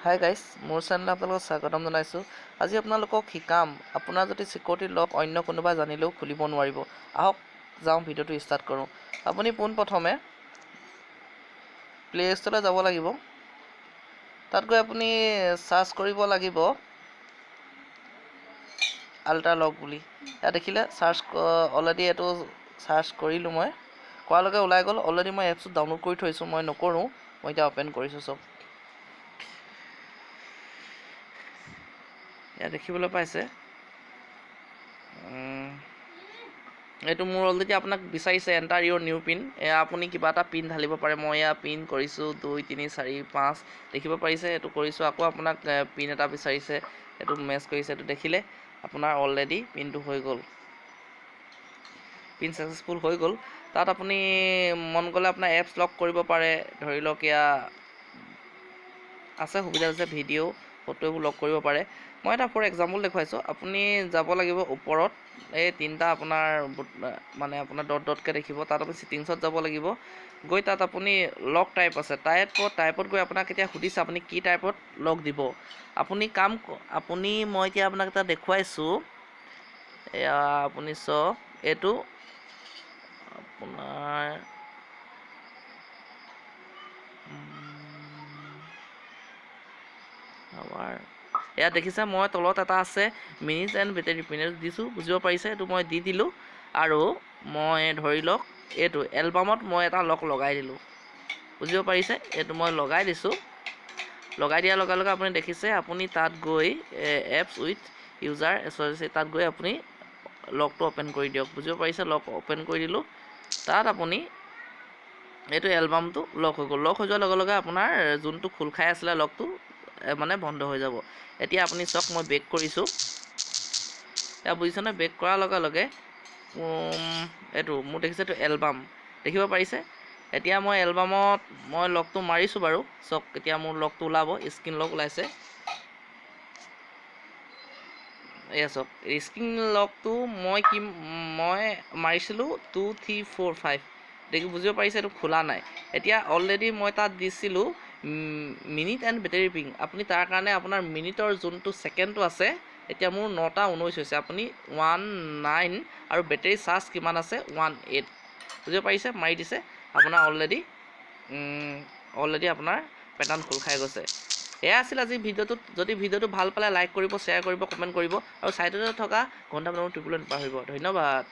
Hi guys, মোৰ চেনেলত আপোনালোকক স্বাগতম জনাইছোঁ। আজি আপোনালোকক শিকাম, আপোনাৰ যদি চিকিউৰিটি লক অন্য কোনোবাই জানিলেও খুলিব নোৱাৰিব। আহক যাওঁ, ভিডিঅ'টো ষ্টাৰ্ট কৰোঁ। আপুনি পোনপ্ৰথমে প্লে' ষ্ট'ৰলৈ যাব লাগিব। তাত গৈ আপুনি চাৰ্চ কৰিব লাগিব আল্ট্ৰা লক বুলি। ইয়াত দেখিলে চাৰ্চ, অলৰেডি এইটো চাৰ্চ কৰিলোঁ মই, কৰাৰ লগে ওলাই গ'ল। অলৰেডি মই এপছটো ডাউনলোড কৰি থৈছোঁ, মই নকৰোঁ, মই এতিয়া অ'পেন কৰিছোঁ। চব ইয়াত দেখিবলৈ পাইছে। এইটো মোৰ অলৰেডি আপোনাক বিচাৰিছে এণ্টাৰ ইয়ৰ নিউ পিন। এয়া আপুনি কিবা এটা পিন ঢালিব পাৰে। মই এয়া পিন কৰিছোঁ 2 3 4 5, দেখিব পাৰিছে, এইটো কৰিছোঁ। আকৌ আপোনাক পিন এটা বিচাৰিছে, এইটো মেচ কৰিছে। এইটো দেখিলে আপোনাৰ অলৰেডি পিনটো হৈ গ'ল, পিন ছাকচেছফুল হৈ গ'ল। তাত আপুনি মন গ'লে আপোনাৰ এপছ লক কৰিব পাৰে। ধৰি লওক এয়া আছে সুবিধা আছে, ভিডিঅ' ফটো এইবোৰ লক কৰিব পাৰে। মই এটা ফৰ এক্সাম্পল দেখুৱাইছোঁ। আপুনি যাব লাগিব ওপৰত, এই তিনিটা আপোনাৰ মানে আপোনাৰ ডট ডটকৈ দেখিব, তাত আপুনি ছেটিংছত যাব লাগিব। গৈ তাত আপুনি লক টাইপ আছে, টাইপত গৈ আপোনাক এতিয়া সুধিছে আপুনি কি টাইপত লক দিব। আপুনি কাম আপুনি মই এতিয়া আপোনাক এটা দেখুৱাইছোঁ। এয়া আপুনি চাওক, এইটো আপোনাৰ আমাৰ ইয়াত দেখিছে, মই তলত এটা আছে মিনিট এণ্ড বেটেৰী পিন, এইটো দিছোঁ, বুজিব পাৰিছে, এইটো মই দি দিলোঁ। আৰু মই ধৰি লওক এইটো এলবামত মই এটা লক লগাই দিলোঁ, বুজিব পাৰিছে, এইটো মই লগাই দিছোঁ। লগাই দিয়াৰ লগে লগে আপুনি দেখিছে, আপুনি তাত গৈ এপছ উইথ ইউজাৰ এছ'চিয়েট তাত গৈ আপুনি লকটো অ'পেন কৰি দিয়ক, বুজিব পাৰিছে। লক অ'পেন কৰি দিলোঁ, তাত আপুনি এইটো এলবামটো লক হৈ গ'ল। লক হৈ যোৱাৰ লগে লগে আপোনাৰ যোনটো খোল খাই আছিলে লকটো মানে বন্ধ হৈ যাব। এতিয়া আপুনি চাওক, মই বেক কৰিছোঁ, এতিয়া বুজিছেনে? বেক কৰাৰ লগে লগে এইটো মোৰ দেখিছে, এইটো এলবাম দেখিব পাৰিছে। এতিয়া মই এলবামত মই লকটো মাৰিছোঁ বাৰু, চাওক এতিয়া মোৰ লকটো ওলাব, স্ক্ৰীণ লক ওলাইছে। এয়া চাওক, স্ক্ৰীণ লকটো মই মাৰিছিলোঁ 2 3 4 5, দেখি বুজিব পাৰিছে, এইটো খোলা নাই। এতিয়া অলৰেডি মই তাত দিছিলোঁ মিনিট এণ্ড বেটেৰী পিং। আপুনি তাৰ কাৰণে আপোনাৰ মিনিটৰ যোনটো ছেকেণ্ডটো আছে, এতিয়া মোৰ 9:19 হৈছে, আপুনি 1 9 আৰু বেটেৰী চাৰ্জ কিমান আছে 1 8, বুজিব পাৰিছে, মাৰি দিছে। আপোনাৰ অলৰেডি আপোনাৰ পেটাৰ্ণ খোল খাই গৈছে। এয়া আছিল আজি ভিডিঅ'টোত। যদি ভিডিঅ'টো ভাল পালে লাইক কৰিব, শ্বেয়াৰ কৰিব, কমেণ্ট কৰিব আৰু ছাইডতে থকা ঘণ্টা বাটনটো টিপিবলৈ নাপাহৰিব। ধন্যবাদ।